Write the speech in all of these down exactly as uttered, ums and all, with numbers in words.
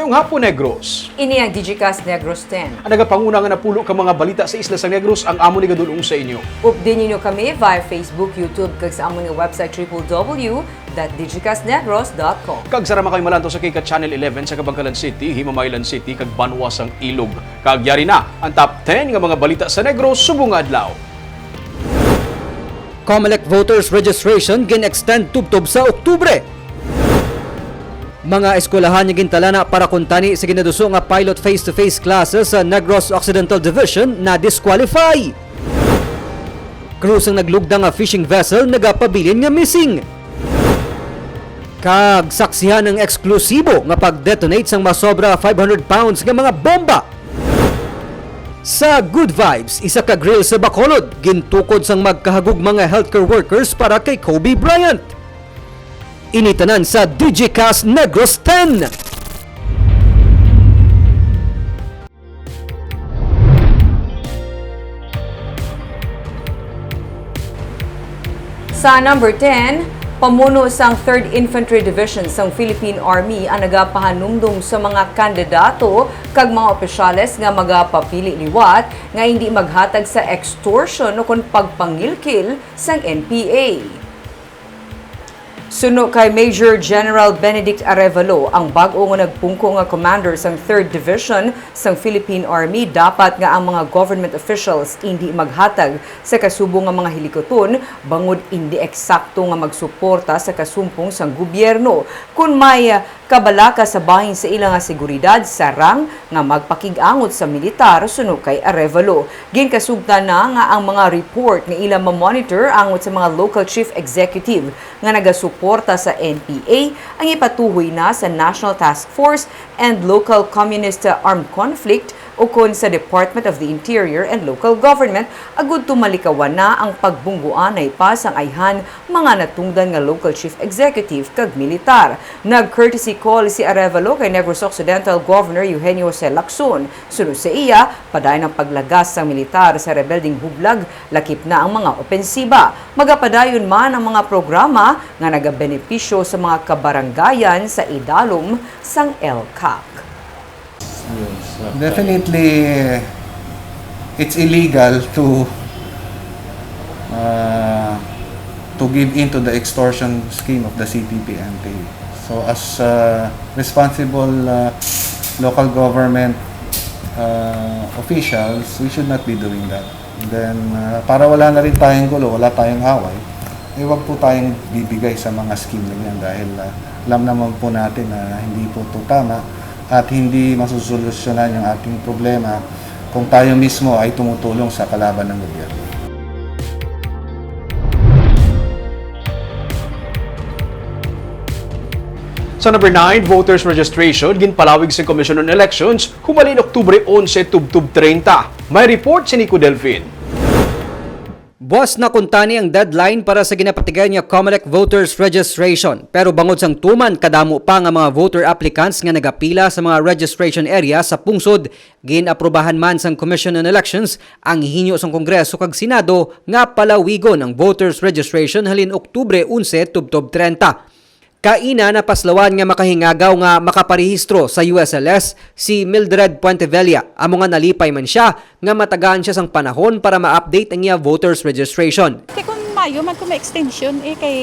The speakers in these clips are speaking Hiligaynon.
Ngayong hapon, Negros. Ini ang Digicast Negros ten. Ang nagapanguna nga napulo ka mga balita sa isla sa Negros ang amon igadul-ong sa inyo. Update ninyo kami via Facebook, YouTube, kag sa amon nga website, triple W dot digicast negros dot com. Kag sara man kami malantaw sa kay ka Channel eleven sa Kabankalan City, Himamaylan City, kag Banwa sang Ilog. Kag yari na ang top ten nga mga balita sa Negros subong nga adlaw. Comelec voters registration gin-extend tubtob sa Oktubre. Mga eskwelahan nga gintalana para kuntani sa ginaduso nga pilot face-to-face classes sa Negros Occidental Division na-disqualify. Crew sang naglugda nga fishing vessel nagapabilin nga missing. Kag saksihan ang eksklusibo nga pag-detonate sang masobra five hundred pounds nga mga bomba. Sa Good Vibes, isa ka grill sa Bacolod, gintukod sang magkahagugma nga healthcare workers para kay Kobe Bryant. Ini tanan sa Digicast Negros ten. Sa number ten, pamuno sang Third Infantry Division sang Philippine Army ang nagapahanumdom sa mga kandidato kag mga opisyales nga magapapili liwat nga hindi maghatag sa extortion ukon pagpangilkil sang N P A. Suno kay Major General Benedict Arevalo, ang bag-o nga nagpungko nga commander sang Third Division sang Philippine Army, dapat nga ang mga government officials indi maghatag sa kasubo nga mga hilikuton bangod indi eksakto nga magsuporta sa kasumpong sang gobyerno. Kon may kabalaka sa bahin sa ila nga seguridad, sarang nga magpakig-angot sa militar, suno kay Arevalo. Ginkasugtan na nga ang mga report nga ila ma-monitor angot sa mga local chief executive nga nagasuporta sa N P A ang ipatuhoy na sa National Task Force and Local Communist Armed Conflict ukon sa Department of the Interior and Local Government, agud to malikawan na ang pagbungguanay pa sang ayhan mga natungdan nga local chief executive kag militar. Nag-courtesy call si Arevalo kay Negros Occidental Governor Eugenio Jose Lacson. Suno sa iya, padayon ang paglagas sang militar sa rebelding hublag, lakip na ang mga opensiba. Magapadayon man ang mga programa nga nagabenepisyo sa mga kabarangayan sa idalom sang ELCAC. Definitely, it's illegal to, uh, to give in to the extortion scheme of the C P P N P. So, as, uh, responsible, uh, local government, uh, officials, we should not be doing that. Then, uh, para wala na rin tayong gulo, wala tayong away, eh, wag po tayong bibigay sa mga scheme na yan dahil, uh, alam naman po natin na hindi po ito tama at hindi masusolusyonan yung ating problema kung tayo mismo ay tumutulong sa kalaban ng gobyerno. Sa number nine, voters registration ginpalawig sa Commission on Elections humalin Oktubre onse tubtob treinta. May report si Nico Delfin. Buas na kuntani ang deadline para sa ginapatigay nga Comelec voters registration, pero bangod sang tuman kadamo pa nga mga voter applicants nga nagapila sa mga registration area sa pungsod, gin-aprubahan man sang Commission on Elections ang hinyo sang Kongreso kag Senado nga palawigon ang voters registration halin Oktubre onse tubtob treinta. Kaina napaslawan nga makahingagaw nga makaparehistro sa U S L S si Mildred Puentevella, amo nga nalipay man sia nga matagaan sia sang panahon para ma-update ang iya voters registration. Kay kung Mayo man kung may extension, eh, kay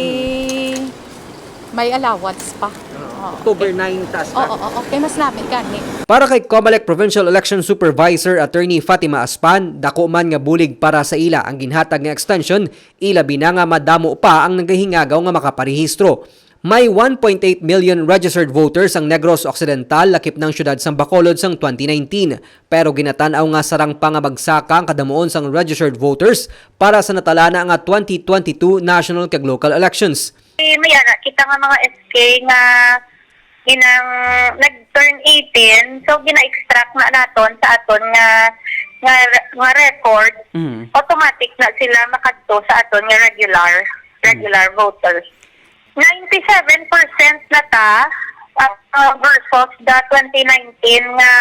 may allowance pa. Oo. Oo. October nine taas pa. Oo, oo, okay, mas lamig gani. Para kay Comelec Provincial Election Supervisor Attorney Fatima Aspan, dako man nga bulig para sa ila ang ginhatag nga extension, ilabi na nga madamo pa ang nagahingagaw nga makaparehistro. May one point eight million registered voters ang Negros Occidental, lakip na ang siyudad sang Bacolod sang twenty nineteen. Pero ginatan-aw nga sarang pa nga magsaka ang kadamuon sang registered voters para sa natalana nga twenty twenty-two national kag local elections. Eh, may ara kita nga mga S K nga ginang nag-turn eighteen, so gina-extract na naton sa aton nga, nga, nga record, Mm. automatic na sila makadto sa aton nga regular, regular voters. Ninety-seven percent na ta, ah, versus the twenty nineteen nga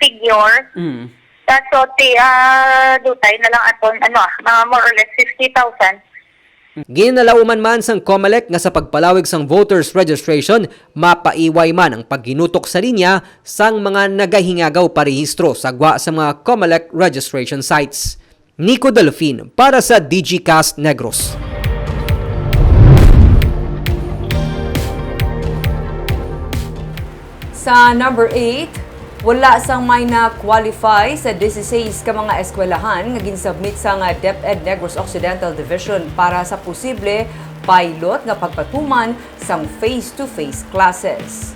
figure. Mm. That's what the, ah, dutay na lang aton, ano, ah, mga more or less fifty thousand. Ginalauman man sang COMELEC nga sa pagpalawig sang voters registration, mapaiway man ang pagginutok sa linya sang mga nagahingagaw parehistro sa gwa sa mga COMELEC registration sites. Nico Delfin para sa Digicast Negros. Sa number eight, wala sang may na-qualify sa dieciséis ka mga eskwelahan nga ginsubmit sang DepEd Negros Occidental Division para sa posible pilot nga pagpatuman sang face-to-face classes.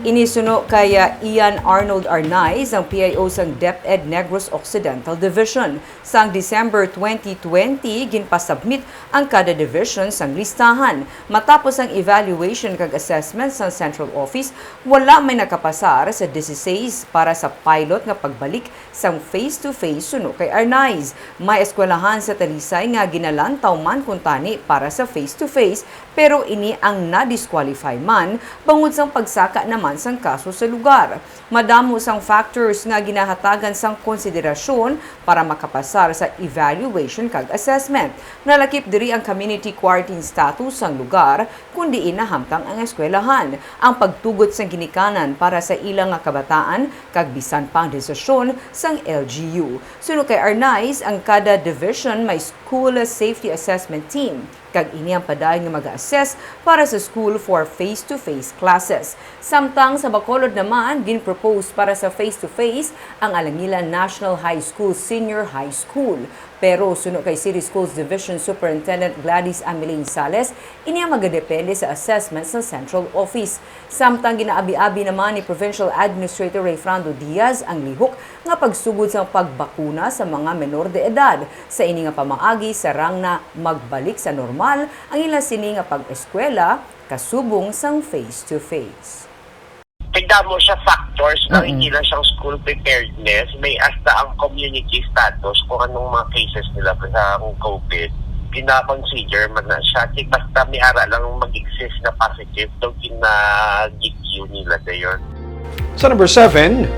Ini suno kay, ah, Ian Arnold Arnaiz, ang P I O sang DepEd Negros Occidental Division. Sang December twenty twenty, ginpasubmit ang kada division sang listahan. Matapos ang evaluation kag assessment sang Central Office, wala may nakapasar sa dieciséis para sa pilot nga pagbalik sang face-to-face suno kay Arnaiz. May eskwelahan sa Talisay nga ginalantaw man kuntani para sa face-to-face, pero ini ang na-disqualify man bangod sang pagsaka naman sang kaso sa lugar. Madamo sang factors nga ginahatagan sang konsiderasyon para makapasar sa evaluation kag assessment. Nalakip diri ang community quarantine status sang lugar, kon diin nahamtang ang eskwelahan, ang pagtugot sang ginikanan para sa ila nga kabataan, kag bisan pa ang desisyon sang L G U. Suno kay Arnaiz, ang kada division may school safety assessment team, kag ini ang padayon nga mag-assess para sa school for face-to-face classes. Samtang sa Bacolod naman, gin-propose para sa face-to-face ang Alangilan National High School Senior High School. Pero suno kay City Schools Division Superintendent Gladys Ameline Sales, ini ang magadepende sa assessment sa Central Office. Samtang ginaabi-abi naman ni Provincial Administrator Rayfrando Diaz ang lihok nga pagsugod sang pagbakuna sa mga menor de edad. Sa ini nga pamaagi, sarang na magbalik sa normal ang ila sini nga pag-eskwela kasubong sang face-to-face. Nagdamo siya factors na hindi lang siyang school preparedness, may hasta ang community status kung anong mga cases nila sa COVID. Gina-consider man na siya. Kay basta may ara lang mag-exist na positive, daw gina-G Q nila dayon. Sa number seven,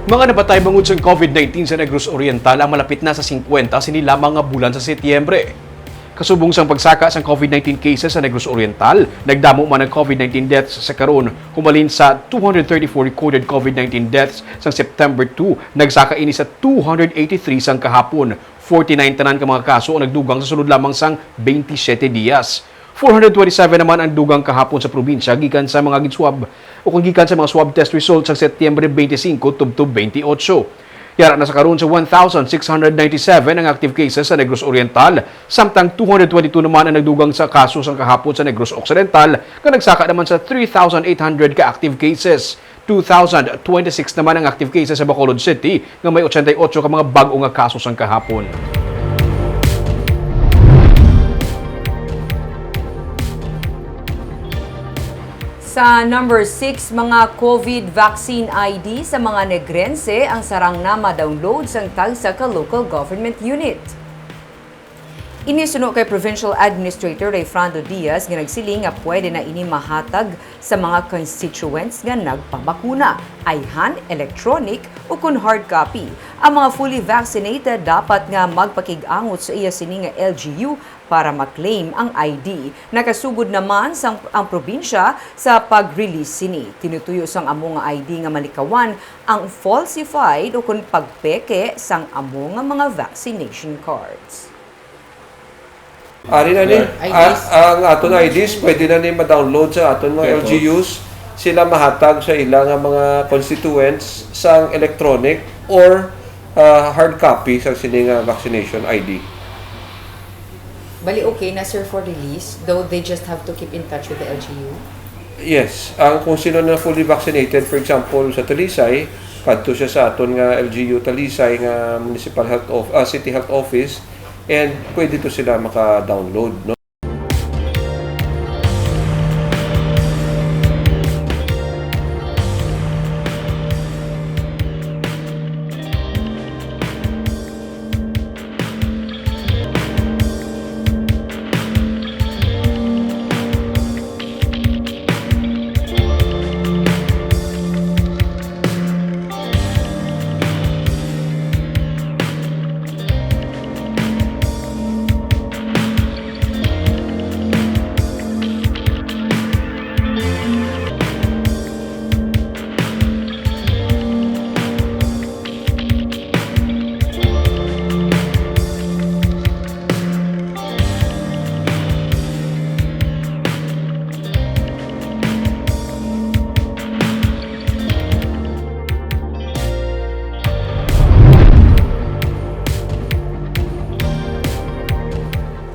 mga napatay bangod sang COVID nineteen sa Negros Oriental ang malapit na sa singkwenta sini lamang nga bulan sa Setyembre. Kasubong sang pagsaka sang COVID nineteen cases sa Negros Oriental, nagdamo man ang COVID nineteen deaths sa karon. Humalin sa two hundred thirty-four recorded COVID nineteen deaths sang September two, nagsaka ini sa two hundred eighty-three sang kahapon. Forty-nine tanan ka mga kaso ang nagdugang sa sulod lamang sang twenty-seven dias. Four hundred twenty-seven naman ang dugang kahapon sa probinsya gikan sa mga ginswab o kung gikan sa mga swab test results sang Setyembre twenty-five tubtob twenty-eight. Yara na sa karon sa one thousand six hundred ninety-seven ang active cases sa Negros Oriental, samtang two hundred twenty-two naman ang nagdugang sa kaso sang kahapon sa Negros Occidental, nga nagsaka naman sa three thousand eight hundred ka active cases. Two thousand twenty-six naman ang active cases sa Bacolod City, nga may eighty-eight ka mga bag-o nga kaso sang kahapon. Sa number six, mga COVID vaccine I D sa mga Negrense ang sarang na ma-download sang tagsa ka local government unit. Ini suno kay Provincial Administrator Rayfrando Diaz nga nagsiling nga pwede na ini mahatag sa mga constituents nga nagpabakuna, ayhan, electronic, ukon hard copy. Ang mga fully vaccinated dapat nga magpakig-angot sa iya sini nga L G U para ma-claim ang I D. Nakasugod naman sang, ang probinsya sa pag-release sini. Tinutuyo sang amo nga I D nga malikawan ang falsified ukon pagpeke sang amo nga mga vaccination cards. Ari na ni, ang aton I Ds, pwede na ni ma-download sa aton mga L G Us. Sila mahatag sa ila nga mga constituents sang electronic or ah, hard copy sa sini nga vaccination I D. Bali okay na, sir, for release, though they just have to keep in touch with the L G U? Yes. Ang kung sino na fully vaccinated, for example, sa Talisay, kadto siya sa aton nga L G U Talisay nga Municipal Health of ah, City Health Office, and pwede to sila maka-download, no?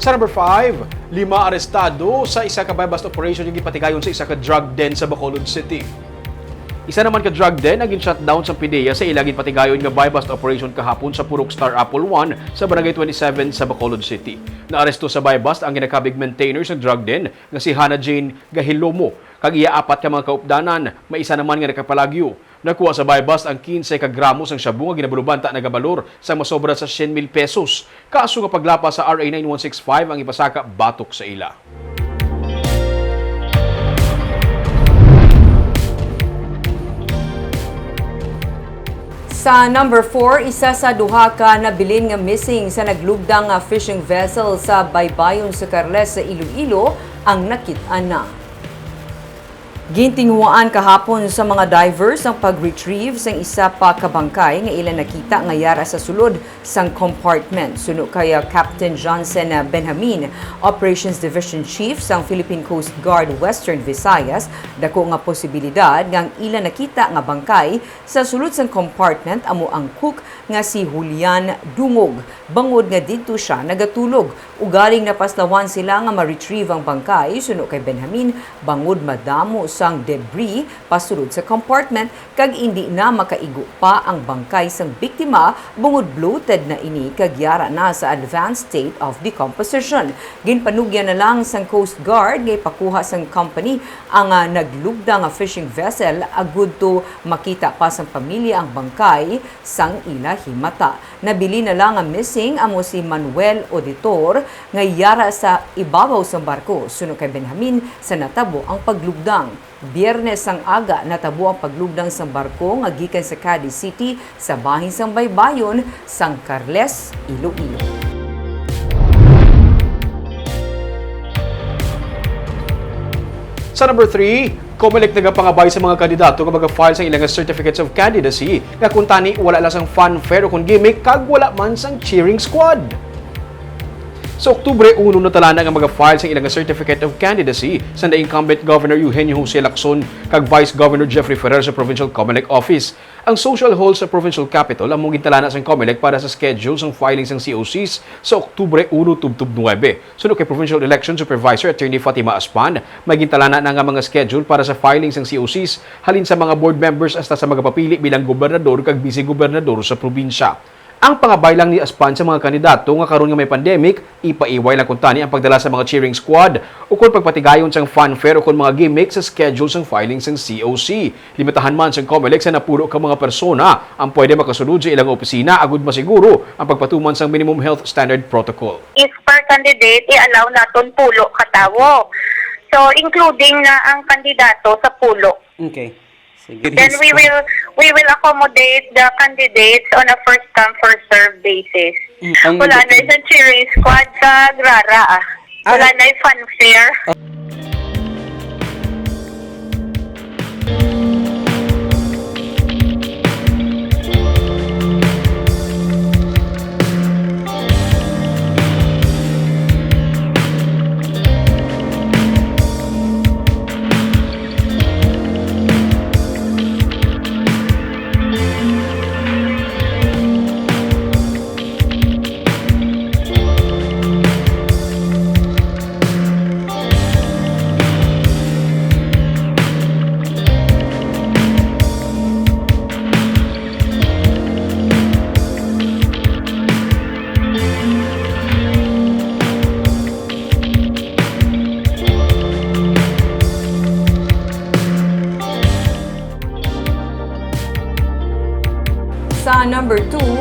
Sa number five, lima arestado sa isa ka buy-bust operation nga ginpatigayon sa isa ka drug den sa Bacolod City. Isa naman ka drug den ang gin-shutdown sang PDEA sa ila ginpatigayon nga buy-bust operation kahapon sa Purok Star Apple One sa Barangay twenty-seven sa Bacolod City. Naaresto sa buy-bust ang ginakabig maintainer sang drug den nga si Hannah Jane Gahilomo kag iya apat ka mga kaupdanan, may isa naman nga nakapalagyo. Nakuha sa buy-bust ang quince ka gramo sang shabu nga ginabalubanta nagabalor sang masobra sa syen mil pesos. Kaso nga paglapas sa R A nine one six five ang ipasaka batok sa ila. Sa number four, isa sa duha ka nabilin nga missing sa naglugdang nga fishing vessel sa baybayon sa Carles sa Iloilo ang nakit-an na. Gintinguhaan kahapon sa mga divers ang pag-retrieve sang isa pa ka bangkay nga ila nakita nga yara sa sulod sang compartment. Suno kay, ah, Captain Johnson, ah, Benjamin, Operations Division Chief sang Philippine Coast Guard Western Visayas, dako nga posibilidad nga ang ila nakita nga bangkay sa sulod sang compartment amo ang cook nga si Julian Dungog, bangod nga didto sia nagatulog. Ugaling napaslawan sila nga ma-retrieve ang bangkay, suno kay Benjamin, bangod madamo sang debris pasulod sa compartment kag indi na makaigo pa ang bangkay sang biktima, bangod bloated na ini kag yara na sa advanced state of decomposition. Ginpanugyan na lang sang Coast Guard nga ipakuha sang company ang, ah, naglugda nga fishing vessel agud to makita pa sang pamilya ang bangkay sang ila himata. Nabilin na lang nga missing amo si Manuel Auditor nga yara sa ibabaw sang barko. Suno kay Benjamin, sa natabo ang paglugdang. Biyernes sang aga natabo ang paglugdang sang barko nga gikan sa Cadiz City sa bahin sang baybayon sang Carles, Iloilo. Sa number three, Comelec nagapangabay sa mga kandidato nga maga-file sang ila nga certificates of candidacy nga kuntani wala lang sang fanfare o kon gimmick kag wala man sang cheering squad. Sa Oktubre uno natalana nga maga-file sang ila nga certificate of candidacy sang incumbent Governor Eugenio Jose Lacson kag Vice Governor Jeffrey Ferrer sa Provincial Comelec Office. Ang social hall sa provincial capitol amo ang gintalana sang Comelec para sa schedule sang filing sang C O Cs sa Oktubre uno tubtob nuebe. Suno kay Provincial Election Supervisor Attorney Fatima Aspan, may gintalana na nga mga schedule para sa filing sang C O Cs, halin sa mga board members hasta sa magapapili bilang gobernador kag bise-gobernador sa probinsya. Ang pangabay lang ni Aspan sa mga kandidato nga karon nga may pandemic, ipaiway lang kuntani ang pagdala sa mga cheering squad ukon pagpatigayon sang fanfare ukon mga gimmick sa schedule sang filing sang C O C. Limitahan man sang Comelec sa napulo ka mga persona ang pwede makasulod sa ilang opisina agud masiguro ang pagpatuman sang minimum health standard protocol. Is per candidate, i-allow naton pulo ka tawo. So, including na ang kandidato sa pulo. Okay. Sige. Then we will, we will accommodate the candidates on a first come, first serve basis. Mm, ang Wala na isang cheering squad sa Grara, ah. Ah, Wala na yung fanfare. Sa number two,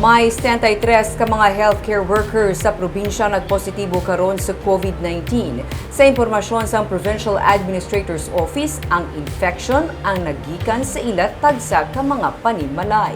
may setenta y tres ka mga healthcare workers sa probinsya nagpositibo karon sa COVID nineteen. Sa impormasyon sang Provincial Administrator's Office, ang infection ang nagikan sa ila tagsa ka mga panimalay.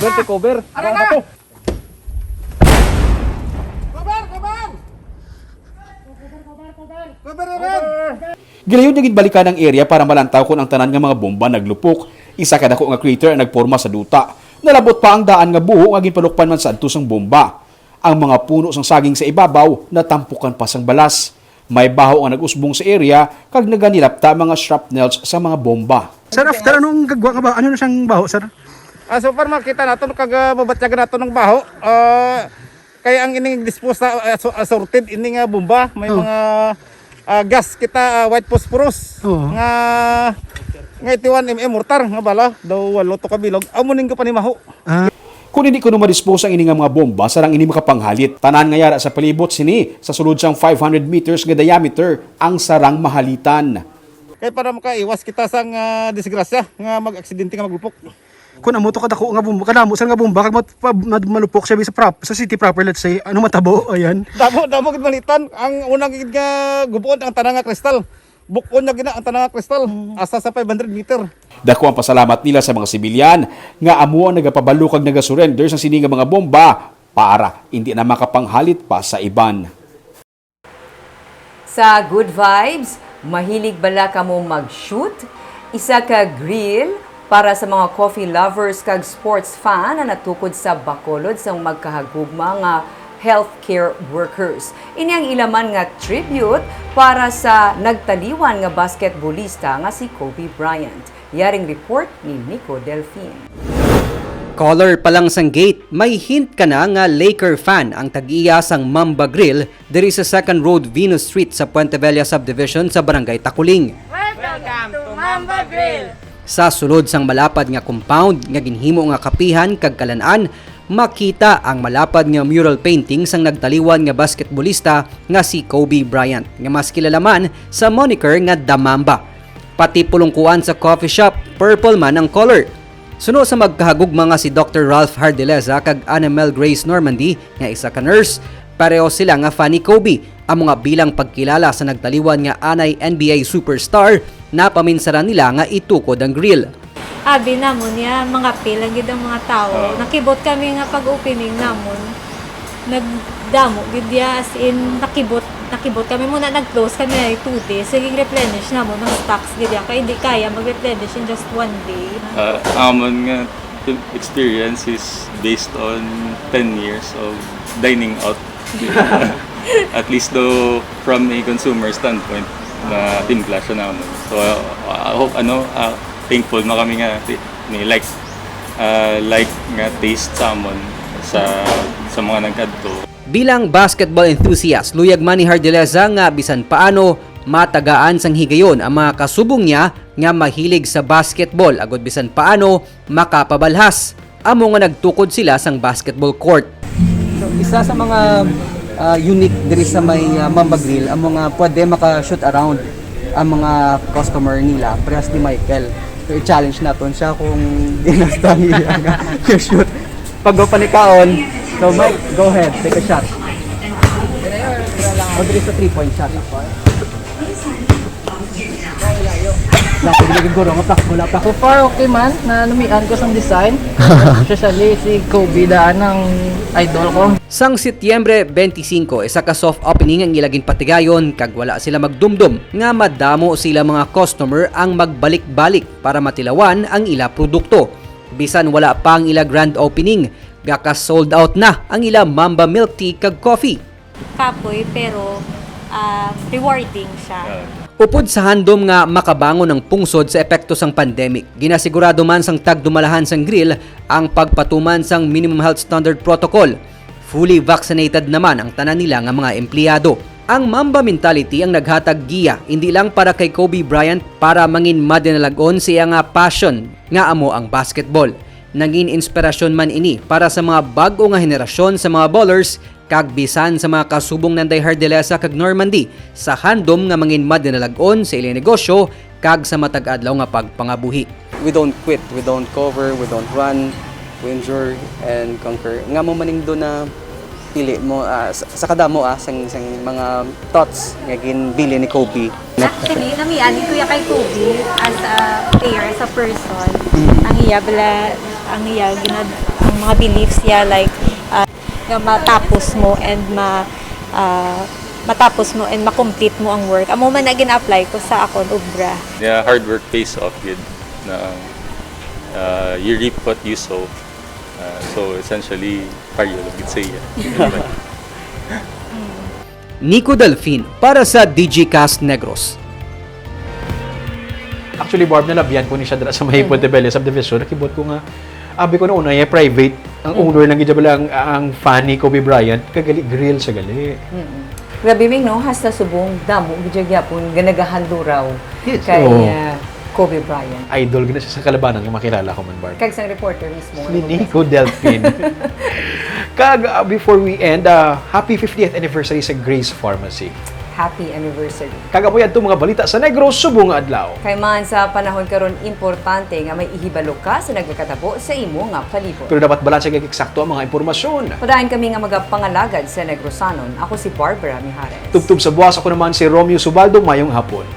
Cover, take cover. Ara ka! Cover, cover! Cover, cover, cover! Gilayod nga ginbalikan ang area para malantaw kon ang tanan nga mga bomba naglupok. Isa ka dako nga crater ang nagporma sa duta. Nalabot pa ang daan nga buho nga ginpalukpan man sadto sang bomba. Ang mga puno sang saging sa ibabaw natampukan pa sang balas. May baho nga nag-usbong sa area kag naganilapta ang mga shrapnels sa mga bomba. Sir, after anong gagwa nga ba? Ano na siyang baho, sir? Ah, so far, makita naton kag, ah, mabatyagan naton ang baho. Ah, kaya ang ining dispose na, ah, so-, assorted ini nga bomba, may Oo. mga, ah, gas kita, ah, white phosphorus Oo. nga, nga eighty-one M M mortar nga bala, daw walo to ka bilog. Amo ning panimaho. Ah. Kung hindi kuno madispose ang ini nga mga bomba, sarang ini makapanghalit. Tanan nga yara sa palibot sini, sa sulod sang five hundred meters nga diameter ang sarang mahalitan. Kay para makaiwas kita sang, ah, disgrasya nga mag-aksidente nga maglupok. Kung amo to kadako nga bomba, kadamo sa nga bomba, kag mat-, pa-, mad-, malupok siya sa prop-, sa city proper, let's say, ano matabo, ayan. Damo, damo gid malitan. Ang unang gid nga gubuon ang tanan nga kristal. Bukon na gina ang tanan nga kristal. Mm. Asa sa five hundred meter. Dako ang pasalamat nila sa mga sibilyan nga amo ang nagapabalo kag nagasurrender sa sini nga mga bomba para hindi na makapanghalit pa sa iban. Sa Good Vibes, mahilig bala kamo mag-shoot? Isa ka grill para sa mga coffee lovers kag sports fan na natukod sa Bacolod sang magkahagugma nga healthcare workers. Ini ang ila man nga tribute para sa nagtaliwan nga basketbolista nga si Kobe Bryant. Yaring report ni Nico Delfin. Caller pa lang sang gate, may hint ka na nga Laker fan ang tag-iya sang Mamba Grill diri sa Second Road, Venus Street sa Puente Vella Subdivision sa Barangay Taculing. Welcome to Mamba Grill! Sa sulod sang malapad nga compound nga ginhimo nga kapihan kag kalan-an, makita ang malapad nga mural painting sang nagtaliwan nga basketbolista nga si Kobe Bryant, nga mas kilala man sa moniker nga The Mamba. Pati pulungkuan sa coffee shop, purple man ang color. Suno sa magkahagugma nga si Doctor Ralph Hardileza kag Anna Mel Grace Normandy, nga isa ka nurse, pareho sila nga fan ni Kobe. Amo nga bilang pagkilala sa nagtaliwan nga anay N B A superstar, napaminsaran nila nga itukod ang grill. Abi namon niya, mga pila gid ang mga tawo. Oo. Nakibot kami nga pag-opening namon, nagdamo gid ya, as in, nakibot, nakibot kami muna, nag-close kami ay two days. Sige, replenish namon ang stocks gid ya, kay hindi kaya mag-replenish in just one day. Ah, amon nga experience is based on ten years of dining out. At least though, from a consumer standpoint, na timpla siya naman. So, uh, I hope, ano, uh, thankful man kami nga ti-, may like, uh, like nga taste sa amon sa, sa mga nagkadto. Bilang basketball enthusiast, luyag man ni Hardileza nga bisan paano matagaan sang higayon ang mga kasubong niya nga mahilig sa basketball, agud bisan paano makapabalhas. Amo nga nagtukod sila sang basketball court. So, isa sa mga, ah, unique diri sa may, ah, Mamba Grill, amo nga pwede maka-shoot around ang mga customer nila, parehas ni Michael. So, i-challenge naton siya kung di na sa iya nga shoot. Pag go panikaon, so Mike, go ahead, take a shot. O, diri sa three-point shot. Dako gid guro nga pa, wala pa. So far, okay man, na lumian ko sa design. Especially si Kobe daan ang idol ko. Sang Setyembre twenty-five, isa ka soft opening ang ila ginpatigayon, kag wala sila magdumdom nga madamo sila mga customer ang magbalik-balik para matilawan ang ila produkto. Bisan wala pa ang ila grand opening, gaka-sold out na ang ila Mamba milk tea kag coffee. Kapoy, pero, ah, rewarding siya. Ah. Upod sa handom nga makabangon ang pungsod sa epekto sang pandemic, ginasigurado man sang tagdumalahan sang grill ang pagpatuman sang minimum health standard protocol. Fully vaccinated naman ang tanan nila nga mga empleyado. Ang Mamba mentality ang naghatag giya, hindi lang para kay Kobe Bryant, para mangin madinalag-on sa iya nga passion nga amo ang basketball. Nangin inspirasyon man ini para sa mga bag-o nga henerasyon sa mga ballers kag bisan sa mga kasubong nanday Hardileza kag Normandy sa handom nga mangin madinalag-on sa ilang negosyo kag sa matag adlaw nga pagpangabuhi. We don't quit, we don't cover, we don't run, we endure and conquer. Nga mo maning do na pili mo, ah, sa, sa kadamo, ah, sang, sang mga thoughts nga ginbilin ni Kobe. Actually, namian ni Kuya kay Kobe as a player, as a person. Mm. Ang iya bala, ang iya ginad-, ang mga beliefs niya, like, ah, nga matapos mo and ma-, ah, matapos mo and makomplete mo ang work. Amo man na gina-apply ko sa akon obra. Yeah, hard work pays off, gid. Na, uh, you reap what you sow. Uh, so essentially, pareho lang gid siya. Nico Delfin para sa Digicast Negros. Actually, Barb, nalabihan ko ni siya dira sa may Puente Bello subdivision. Nakibot ko nga, abi ko na una, eh, private. Ang owner lang gid bala ang, ang fan ni Kobe Bryant, kagali grill sa gali. Grabe, Ming, no? Hasta subong damo gid gyapon nga nagahanduraw Yes. kay Oo. ah, Kobe Bryant. Idol gina siya sa kalabanan nga makilala ko man, Barb. Kag sang reporter mismo. Ni Nico Delfin. Kag uh, before we end, uh, happy fiftieth anniversary sa Grace Pharmacy. Happy anniversary. Kag amoy adto mga balita sa Negros subong nga adlaw. Kay man sa panahon karon, importante nga may ihibalo ka sa nagakatabo sa imo nga palibot. Pero dapat balanse kag eksakto ang mga impormasyon. Padayon kami nga magapangalagad sa Negrosanon. Ako si Barbara Mijares. Tubtob sa buwas, ako naman si Romeo Subaldo. Mayong hapon.